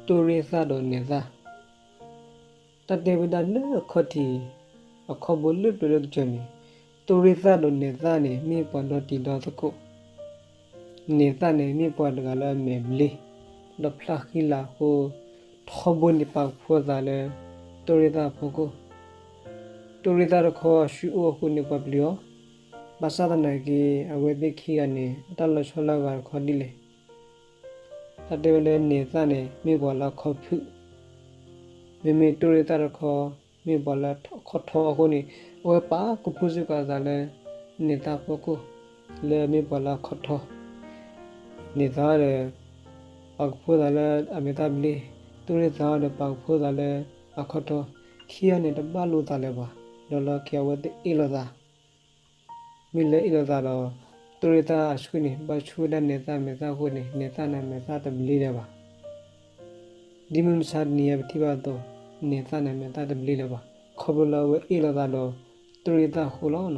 တိၢ်ရ့ၣ်သၣ်ဒီးနဲၣ်သၣ်. တၢ်တဲဝဲဒၣ်လၢအခီၣ်ထံး အခီၣ်ဘိလၢပျၢၤလၢကစၢၢ်န့ၣ်, တိၢ်ရ့ၣ်သၣ်ဒီးနဲၣ်သၣ်န့ၣ် မ့ၢ်ပှၤဒီတံၤဒီသကိး, နဲၣ်သၣ်န့ၣ် မ့ၢ်ပှၤတဂၤလၢအမဲာ်ဘျ့, ဒီးဖျါဃံလၤအဃိ, ထီဘိန့ၣ်ပာ်ကဖိသးလၢ တိၢ်ရ့ၣ်သၣ်အဖီခိၣ်. တိၢ်ရ့ၣ်သၣ်တခီဆူအအိၣ်အဃိန့ၣ် ပှၤပျံၤအီၤ, ဘၣ်ဆၣ်သနာ်က့ အဝဲသ့ၣ်ခံဂၤန့ၣ် အတၢ်လီၤဆီလၢအဂၤတခီဒ်လဲၣ်. တၢ်တဲဝဲလၢနဲၣ်သၣ်န့ၣ် မ့ၢ်ပှၤလၢအခီၣ်ဖုၣ်, မ့မ့ၢ်တိၢ်ရ့ၣ်သၣ်တခီ မ့ၢ်ပှၤလၢအခီၣ်ထီအဃိန့ၣ်, အဝဲပာ်ကဖိစ့ၢ်ကီးအသးလၢ နဲၣ်သၣ်အဖီခိၣ် လၢမ့ၢ်ပှၤလၢအခီၣ်ထီ. နဲၣ်သၣ်ဒီး ပာ်ကဖိသးလၢအမဲာ်သၣ်ဘျ့, တိၢ်ရ့ၣ်သၣ်ဒီးပာ်ကဖိသးလၢအခီၣ်ထီ, ခံဂၤန့ၣ်တဘၣ်လိာ်သးလၢၤဘၣ်, ဒီးလီၢ်ခံအဝဲသ့ၣ်အ့ၣ်လိာ်သး မ့ၢ်လၢအ့ၣ်လိာ်သးဒီး တိၢ်ရ့ၣ်သၣ်အဆှံန့ၣ် ဘၣ်ဆူၣ်ဝဲဒၣ်နဲၣ်သၣ်အမဲာ်သၣ်အဃိန့ၣ် နဲၣ်သၣ်န့ၣ်အမဲာ်သၣ်တဘျ့လၢၤဘၣ်. ဒ်မုၢ်မဆါတနံၤအံၤပထံၣ်ဘၣ်အသိး, နဲၣ်သၣ်န့ၣ်အမဲာ်သၣ်တဘျ့လၢၤဘၣ်, ခီဖျိလၢအဝဲအ့ၣ်လိာ်သးဒီး တိၢ်ရ့ၣ်သၣ်အဃိလီၤ.